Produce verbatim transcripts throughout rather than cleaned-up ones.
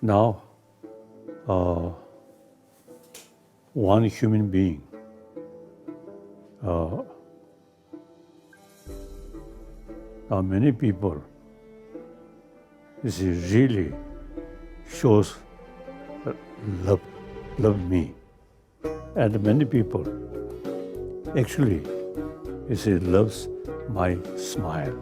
Now, uh, one human being, uh, now many people, you see, really shows, uh, love, love me. And many people actually, you see, loves my smile.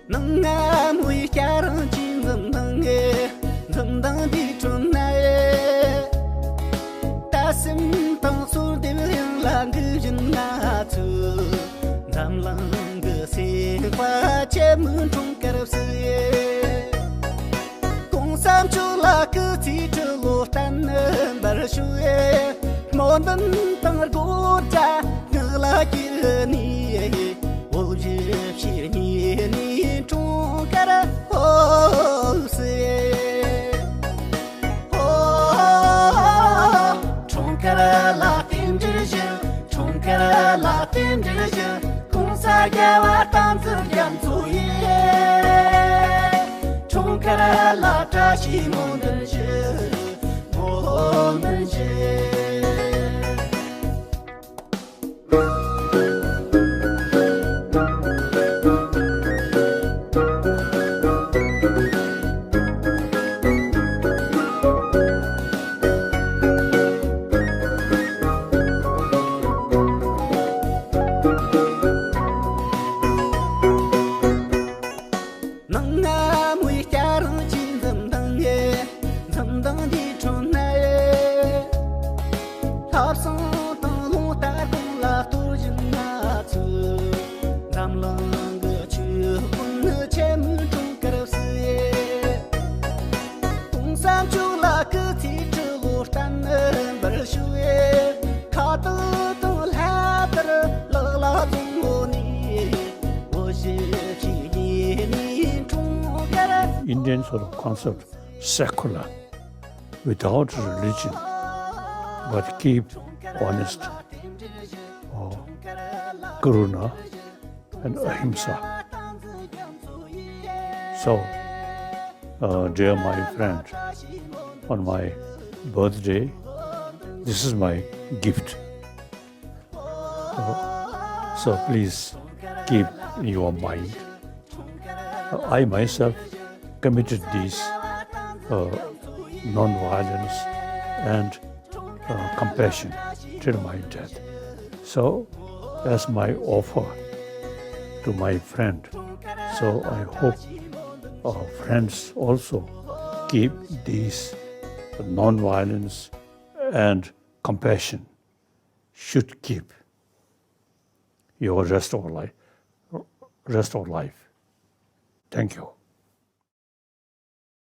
ནང་ང་མོའི་སྐྱ་རང་ཅིག་འཛུམ་མདངས་ངེ་འཛུམ་མདངས་འདི་ཁྲོད་ན། ད་སེམས་དང་སོར་འདེབས་ཡང་ལ་འགུལ་བཞིན་ན་ཚུལ། འཛམ་གླིང་གི་སེམས་དཔའ་ཆེ་མོའི་འཁྲུངས་སྐར་བསུ་ཡེ། གོང་ས་མཆོག་ལ་སྐུ་ཚེ་ཁྲི་ལོ་བརྟན་པར་ཤོག་ཡེ། སྨོན་འདུན་དང་དགོད་བྲ་ངག་ལ་གྱེར་ནས། འོ་བཞི་བཞི་གཉིས་ནས་འཁྲུངས་སྐར་ཧོ་སེ། ཧོ། འཁྲུངས་སྐར་ལ་རྟེན་འབྲེལ་ཞུ། འཁྲུངས་སྐར་ལ་རྟེན་འབྲེལ་ཞུ། གོང་ས་རྒྱལ་བ་བསྟན་འཛིན་རྒྱ་མཚོ་ཡི། འཁྲུངས་སྐར་ལ་བཀྲ་ཤིས་སྨོན་འདུན་ཞུ། སྨོན་འདུན་ཞུ། ནང་ང་མོའི་སྐྱ་རང་ཅིག་འཛུམ་མདངས་ངེ་འཛུམ་མདངས་འདི་ཁྲོད་ན། ལྷ་བསང་དང་རླུང་རྟ་གུང་ལ་གཏོར་བཞིན་ན་ཚུལ། འཛམ་གླིང་གི་ཆོས་ཀུན་ནི་ཆེན་མོའི་འཁྲུངས་སྐར་བསུ་ཡེ། གོང་ས་མཆོག་ལ་སྐུ་ཚེ་ཁྲི་ལོ་བརྟན་པར་ཤོག་ཡེ། ཁ་བཏགས་དང་ལྷ་དར་ལག་ལ་བཟུང་ངོ་ནས། འོ་བཞི་བཞི་གཉིས་ནས་འཁྲུངས་སྐར། Indians are concept secular, without religion, but keep honest, oh, karuna and ahimsa. So, uh, dear my friend, on my birthday, this is my gift. Uh, so please keep in your mind. Uh, I myself committed this, uh, non-violence and, uh, compassion till my death. So, as my offer to my friend, so I hope, uh, friends also keep this non-violence and compassion should keep your rest of life, rest of life. Thank you.